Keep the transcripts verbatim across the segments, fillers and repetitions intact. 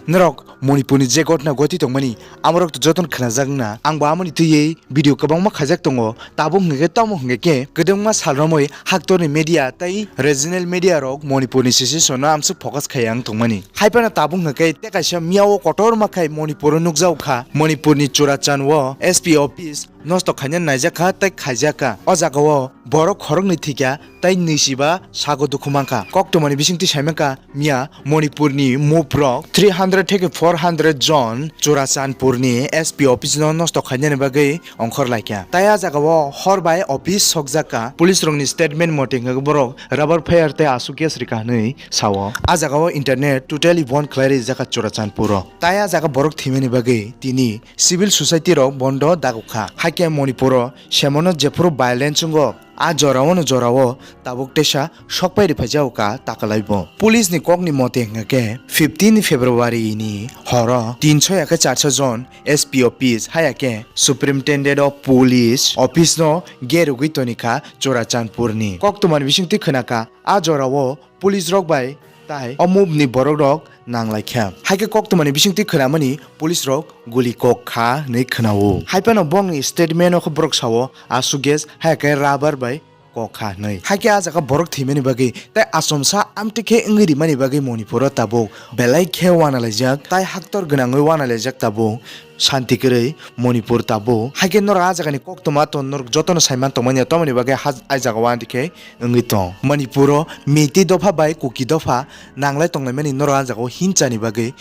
Norok Manipurni je gotna goti tongmani, amorok to jotono khwnajak wngna. Ang bo amoni twiwi video kwbangma khaijak tongo. Tabuk hwnkhe tamo hwnkhe khe kwdwngma sal romwi haktorni media tei regional media rok Manipurni situation no amswk focus khaiya wng tongmani. Haiphano tabuk hwnkhe tei kaisa miyao kotorma khai Manipuro nukjao kha. Manipurni Churachandpur o S P office nosto khaina naijak kha tei khaijak kha. O jagao borok khoroknwi thwikha tei nwi siba sago dukhu mankha. Koktwmani bisingtwi saimankha, miya Manipurni mop rok three hundred theke four hundred jon Churachandpurni S P office no nosto khainani bagwi ongkhor laikha. Tai a jagao hor bai office sokjakha. Police rokni statement mote hwnkhe borok rubber fire tei aswk gas rikha hwnwi sao. A jagao internet totally bon khlai rijakha Churachandpur o. Tai a jaga borok thwimani bagwi tini civil society rok bondo dagokha. Haikhe Manipuro semono jephuru violence wngo, a jorao no jorao tabuk teisa sokpai riphaijao ka takalaibo. Police ni kokni mote hwnkhe fifteen February ni horo tinso ya khe charso jon S P office haya khe Superintendent of Police office no gerugwi tonikha Churachandpur ni. Koktwmani bisingtwi khwnakha a jorao police rok bai tai o move ni borok rok nanglaikha. Haikhe koktwmani bisingtwi khwnamani police rok guli kok kha hwnwi khwnao. Haiphano bongni statement o khe borok sao aswk gas haya khe rubber bai kok kha hwnwi. Haikhe a jaga borok thwimani bagwi tei achomsa amtwi khe wngwi rimani bagwi Manipuro tabuk belai khe wanalaijak tai haktor gwnangwi wanalaijak tabuk. Shanti kwrwi Manipur tabuk. Haikhe norok a jagani koktwma to norok jotono saiman tongmani, tomoni bagwi ha-, a jaga o anti khe wngwi tong. Manipuro Meitei dopha bai Kuki dopha nanglai tonglaimani norok a jaga o hinchani bagwi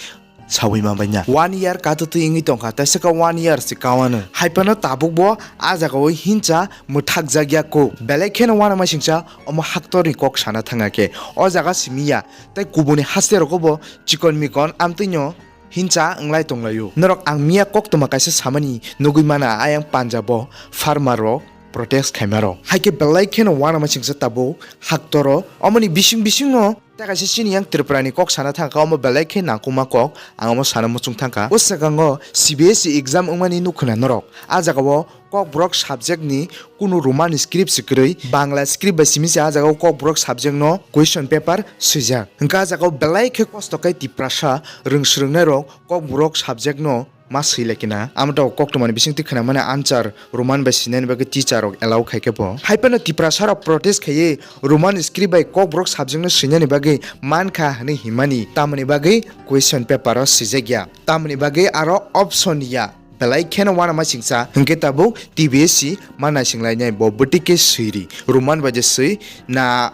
sawi manbaina. One year katutwi wngwi tongkha, tei saka one year se kawano. Haiphano tabuk bo a jaga o hincha mwthakjakya kuk. Belai kheno uanamasingcha omo haktorni kok sana thangya khe. O jaga simi ya, tei kubuni haste rogo bo chikon mikon amtwino hincha wnglai tonglaio. Norok ang miya koktwma kaisa samani nugwi mana, ayang Punjab o farmer rok protest khaima rok. Haikhe belai kheno uanamasingcha tabuk haktoro. Omoni bising bisingno tei kaisa chini yang Tripura ni kok sana thangkha, omo belai khe nangkukma kok, ang omo sana muchung thangkha. O swkango C B S E exam wngmani nukhwna norok. A jaga o Kokborok subject ni kunu Roman script se kwrwi, Bangla script bai simi se a jaga o Kokborok subject no question paper swijak. Hwnkhe a jaga o belai khe kosto khe Tiprasa rwng swrwngnairok Kokborok subject no ma swi lai khe na. Amo tabuk koktwmani bisingtwi khwnamani answer Roman bai swinani bagwi teacher rok allow khai khe bo. Haiphano Tiprasa rok protest khaiwi Roman script bai Kokborok subject no swinani bagwi mankha hwnwi himani, tamoni bagwi question paper o swijak ya, tamoni bagwi aro option ya. Belai kheno uanamasingcha hwnkhe tabuk T B S C ma naisinglainai bo bwtwi khe swiri. Roman bai je swi na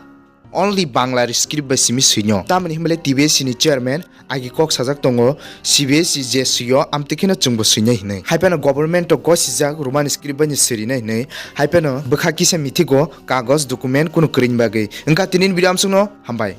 only Bangla script bai simi swino. Tamoni hwnbaile T B S C ni chairman agi kok sajak tongo, C B S C je swio amtwi kheno chwngbo swinai hwnwi. Haiphano government o gosijak Roman script bai ni swirinai hwnwi. Haiphano bwkha kisa mithigo kagoj document kunu kwrwini bagwi. Wngkha tinini video amsukno hambai.